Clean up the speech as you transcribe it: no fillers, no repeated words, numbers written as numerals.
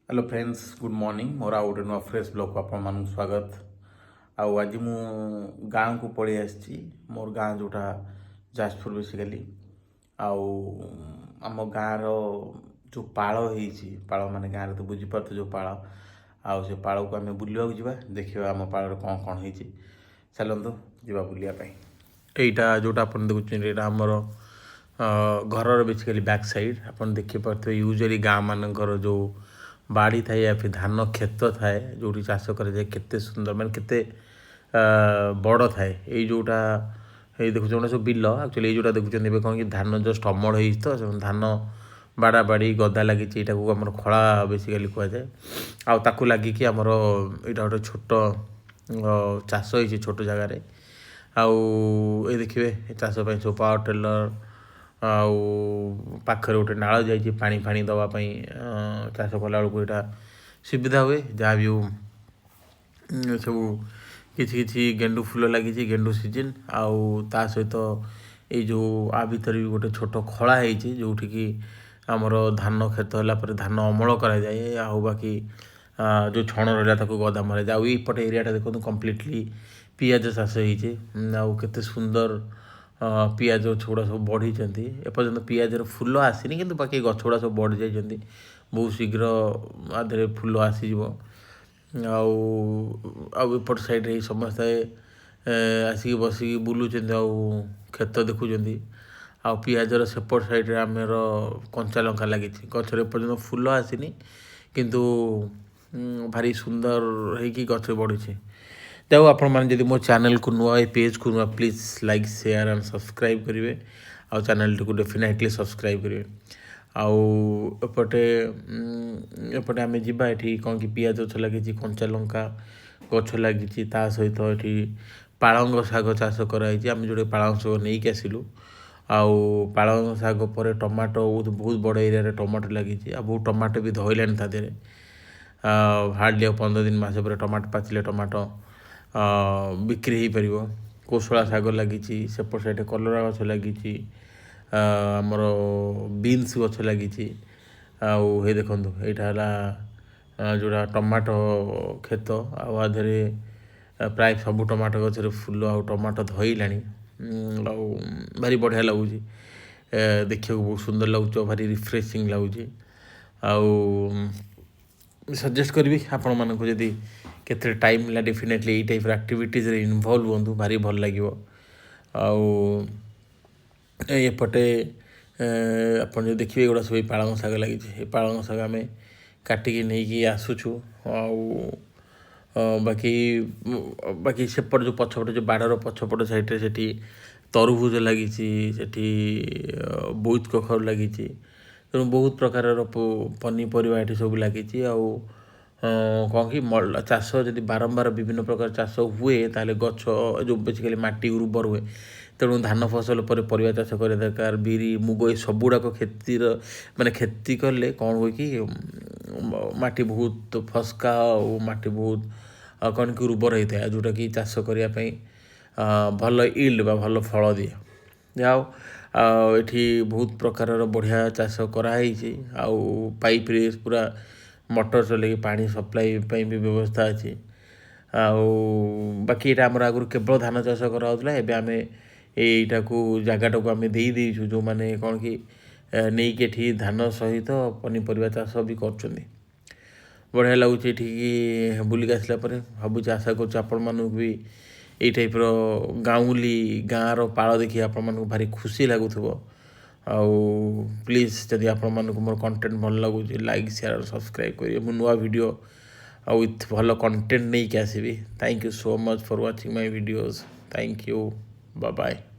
Hello friends, good morning. ମୋର ଆଉ ଗୋଟେ ନୂଆ ଫ୍ରେଶ୍ ବ୍ଲଗ୍କୁ ଆପଣମାନଙ୍କୁ ସ୍ୱାଗତ। ଆଉ ଆଜି ମୁଁ ଗାଁକୁ ପଳେଇ ଆସିଛି, ମୋର ଗାଁ ଯେଉଁଟା ଯାଜପୁର ବେସିକାଲି। ଆଉ ଆମ ଗାଁର ଯେଉଁ ପାଳ ହେଇଛି, ପାଳ ମାନେ ଗାଁରେ ତ ବୁଝିପାରୁଥିବେ ଯେଉଁ ପାଳ, ଆଉ ସେ ପାଳକୁ ଆମେ ବୁଲିବାକୁ ଯିବା। ଦେଖିବା ଆମ ପାଳରେ କ'ଣ କ'ଣ ହେଇଛି। ଚାଲନ୍ତୁ ଯିବା ବୁଲିବା ପାଇଁ। ଏଇଟା ଯେଉଁଟା ଆପଣ ଦେଖୁଛନ୍ତି, ଏଇଟା ଆମର ଘରର ବେସିକାଲି ବ୍ୟାକ୍ ସାଇଡ଼୍। ଆପଣ ଦେଖିପାରୁଥିବେ, ୟୁଜୁଆଲି ଗାଁ ମାନଙ୍କର ଯେଉଁ ବାଡ଼ି ଥାଏ ୟା ଫିର୍ ଧାନ କ୍ଷେତ ଥାଏ, ଯେଉଁଠି ଚାଷ କରାଯାଏ, କେତେ ସୁନ୍ଦର, ମାନେ କେତେ ବଡ଼ ଥାଏ। ଏଇ ଯେଉଁଟା ଏଇ ଦେଖୁଛନ୍ତି, ଗୋଟେ ସବୁ ବିଲ ଆକ୍ଚୁଆଲି। ଏଇ ଯେଉଁଟା ଦେଖୁଛନ୍ତି, ଏବେ କ'ଣ କି ଧାନ ଜଷ୍ଟ ଅମଳ ହେଇଛି, ତ ଧାନ ବାଡ଼ା ବାଡ଼ି ଗଦା ଲାଗିଛି। ଏଇଟାକୁ ଆମର ଖଳା ବେସିକାଲି କୁହାଯାଏ। ଆଉ ତାକୁ ଲାଗିକି ଆମର ଏଇଟା ଗୋଟେ ଛୋଟ ଚାଷ ହେଇଛି ଛୋଟ ଜାଗାରେ। ଆଉ ଏଇ ଦେଖିବେ, ଏ ଚାଷ ପାଇଁ ସବୁ ପାୱାର ଟିଲର, ଆଉ ପାଖରେ ଗୋଟେ ନାଳ ଯାଇଛି ପାଣି ଫାଣି ଦେବା ପାଇଁ। ଚାଷ କଲା ବେଳକୁ ଏଇଟା ସୁବିଧା ହୁଏ। ଯାହା ବି ହଉ, ସବୁ କିଛି କିଛି ଗେଣ୍ଡୁ ଫୁଲ ଲାଗିଛି, ଗେଣ୍ଡୁ ସିଜିନ୍। ଆଉ ତା ସହିତ ଏଇ ଯେଉଁ ଆ ଭିତରେ ବି ଗୋଟେ ଛୋଟ ଖଳା ହେଇଛି, ଯେଉଁଠିକି ଆମର ଧାନ କ୍ଷେତ ହେଲା ପରେ ଧାନ ଅମଳ କରାଯାଏ, ଆଉ ବାକି ଯେଉଁ ଛଣ ରହିଲା ତାକୁ ଗଦା ମରାଯାଏ। ଆଉ ଏଇପଟେ ଏରିଆଟା ଦେଖନ୍ତୁ, କମ୍ପ୍ଲିଟଲି ପିଆଜ ଚାଷ ହେଇଛି। ଆଉ କେତେ ସୁନ୍ଦର ପିଆଜ ଗଛ ଗୁଡ଼ା ସବୁ ବଢ଼ିଛନ୍ତି। ଏପର୍ଯ୍ୟନ୍ତ ପିଆଜର ଫୁଲ ଆସିନି, କିନ୍ତୁ ବାକି ଗଛ ଗୁଡ଼ା ସବୁ ବଢ଼ି ଯାଇଛନ୍ତି। ବହୁତ ଶୀଘ୍ର ଆ ଦେହରେ ଫୁଲ ଆସିଯିବ। ଆଉ ଆଉ ଏପଟ ସାଇଡ଼୍ରେ ସମସ୍ତେ ଆସିକି ବସିକି ବୁଲୁଛନ୍ତି ଆଉ କ୍ଷେତ ଦେଖୁଛନ୍ତି। ଆଉ ପିଆଜର ସେପଟ ସାଇଡ଼୍ରେ ଆମର କଞ୍ଚା ଲଙ୍କା ଲାଗିଛି। ଗଛରେ ଏପର୍ଯ୍ୟନ୍ତ ଫୁଲ ଆସିନି, କିନ୍ତୁ ଭାରି ସୁନ୍ଦର ହେଇକି ଗଛ ବଢ଼ିଛି। ଯାଉ, ଆପଣମାନେ ଯଦି ମୋ ଚ୍ୟାନେଲକୁ ନୂଆ, ଏ ପେଜ୍କୁ ନୂଆ, please like, share and subscribe କରିବେ। ଆଉ ଚ୍ୟାନେଲଟିକୁ ଡେଫିନେଟଲି ସବସ୍କ୍ରାଇବ୍ କରିବେ। ଆଉ ଏପଟେ ଆମେ ଯିବା। ଏଠି କ'ଣ କି ପିଆଜ ଗଛ ଲାଗିଛି, କଞ୍ଚା ଲଙ୍କା ଗଛ ଲାଗିଛି, ତା ସହିତ ଏଠି ପାଳଙ୍ଗ ଶାଗ ଚାଷ କରାହେଇଛି। ଆମେ ଯେଉଁଠି ପାଳଙ୍ଗ ଶାଗ ନେଇକି ଆସିଲୁ। ଆଉ ପାଳଙ୍ଗ ଶାଗ ପରେ ଟମାଟୋ, ବହୁତ ବହୁତ ବଡ଼ ଏରିଆରେ ଟମାଟୋ ଲାଗିଛି। ଆଉ ବହୁତ ଟମାଟୋ ବି ଧଇଲାଣି ତା ଦେହରେ। ହାର୍ଡ଼ଲି ଆଉ 15 ଦିନ, ମାସେ ପରେ ଟମାଟୋ ପାଚିଲେ ଟମାଟୋ ବିକ୍ରି ହେଇପାରିବ। କୋଶଳା ଶାଗ ଲାଗିଛି, ସେପଟ ସାଇଡ଼ରେ କଲରା ଗଛ ଲାଗିଛି, ଆମର ବିନ୍ସ ଗଛ ଲାଗିଛି। ଆଉ ହେଇ ଦେଖନ୍ତୁ, ଏଇଟା ହେଲା ଯେଉଁଟା ଟମାଟୋ କ୍ଷେତ। ଆଉ ଆ ଦେହରେ ପ୍ରାୟ ସବୁ ଟମାଟୋ ଗଛରେ ଫୁଲ ଆଉ ଟମାଟୋ ଧଇଲାଣି। ଆଉ ଭାରି ବଢ଼ିଆ ଲାଗୁଛି, ଦେଖିବାକୁ ବହୁତ ସୁନ୍ଦର ଲାଗୁଛି ଆଉ ଭାରି ରିଫ୍ରେସିଂ ଲାଗୁଛି। ଆଉ ସଜେଷ୍ଟ କରିବି ଆପଣମାନଙ୍କୁ, ଯଦି କେତେବେଳେ ଟାଇମ୍ ମିଳିଲା, ଡେଫିନେଟଲି ଏଇ ଟାଇପ୍ର ଆକ୍ଟିଭିଟିଜ୍ରେ ଇନଭଲ୍ଭ ହୁଅନ୍ତୁ, ଭାରି ଭଲ ଲାଗିବ। ଆଉ ଏଇ ଏପଟେ ଆପଣ ଯଦି ଦେଖିବେ, ଏଗୁଡ଼ା ସବୁ ଏଇ ପାଳଙ୍ଗ ଶାଗ ଲାଗିଛି। ଏ ପାଳଙ୍ଗ ଶାଗ ଆମେ କାଟିକି ନେଇକି ଆସୁଛୁ। ଆଉ ବାକି ବାକି ସେପଟ ଯେଉଁ ପଛପଟେ, ଯେଉଁ ବାଡ଼ର ପଛପଟ ସାଇଡ଼୍ରେ, ସେଠି ତରଭୁଜ ଲାଗିଛି, ସେଠି ବୋଇତ କଖାରୁ ଲାଗିଛି। ତେଣୁ ବହୁତ ପ୍ରକାରର ପନିପରିବା ଏଠି ସବୁ ଲାଗିଛି। ଆଉ କ'ଣ କି ଚାଷ ଯଦି ବାରମ୍ବାର ବିଭିନ୍ନ ପ୍ରକାର ଚାଷ ହୁଏ, ତାହେଲେ ଗଛ ଯେଉଁ ବେସିକାଲି ମାଟି ଉର୍ବର ହୁଏ। ତେଣୁ ଧାନ ଫସଲ ପରେ ପରିବା ଚାଷ କରିବା ଦରକାର। ବିରି, ମୁଗ ଏ ସବୁଗୁଡ଼ାକ କ୍ଷତିର, ମାନେ କ୍ଷତି କଲେ କ'ଣ ହୁଏ କି ମାଟି ବହୁତ ଫସ୍କା ଆଉ ମାଟି ବହୁତ କ'ଣ କି ଉର୍ବର ହେଇଥାଏ, ଆଉ ଯେଉଁଟାକି ଚାଷ କରିବା ପାଇଁ ଭଲ ଇଲ୍ଡ ବା ଭଲ ଫଳ ଦିଏ। ଯାହା ହଉ, ଆଉ ଏଠି ବହୁତ ପ୍ରକାରର ବଢ଼ିଆ ଚାଷ କରାହେଇଛି। ଆଉ ପାଇପ୍ରେ ପୁରା ମଟର ଚଲେଇକି ପାଣି ସପ୍ଲାଇ ପାଇଁ ବି ବ୍ୟବସ୍ଥା ଅଛି। ଆଉ ବାକି ଏଇଟା ଆମର ଆଗରୁ କେବଳ ଧାନ ଚାଷ କରାହେଉଥିଲା। ଏବେ ଆମେ ଏଇଟାକୁ, ଜାଗାଟାକୁ ଆମେ ଦେଇ ଦେଇଛୁ, ଯେଉଁମାନେ କ'ଣ କି ନେଇକି ଏଠି ଧାନ ସହିତ ପନିପରିବା ଚାଷ ବି କରୁଛନ୍ତି। ବଢ଼ିଆ ଲାଗୁଛି ଏଠିକି ବୁଲିକି ଆସିଲା ପରେ। ଭାବୁଛି, ଆଶା କରୁଛି ଆପଣମାନଙ୍କୁ ବି ଏଇ ଟାଇପ୍ର ଗାଉଁଲି ଗାଁର ପାଳ ଦେଖି ଆପଣମାନଙ୍କୁ ଭାରି ଖୁସି ଲାଗୁଥିବ। ଆଉ ପ୍ଲିଜ୍, ଯଦି ଆପଣମାନଙ୍କୁ ମୋର କଣ୍ଟେଣ୍ଟ ଭଲ ଲାଗୁଛି, ଲାଇକ୍, ସେୟାର, ସବସ୍କ୍ରାଇବ୍ କରିବେ। ମୁଁ ନୂଆ ଭିଡ଼ିଓ ଆଉ ୱିଥ୍ ଭଲ କଣ୍ଟେଣ୍ଟ ନେଇକି ଆସିବି। Thank you so much for watching my videos. Thank you, bye.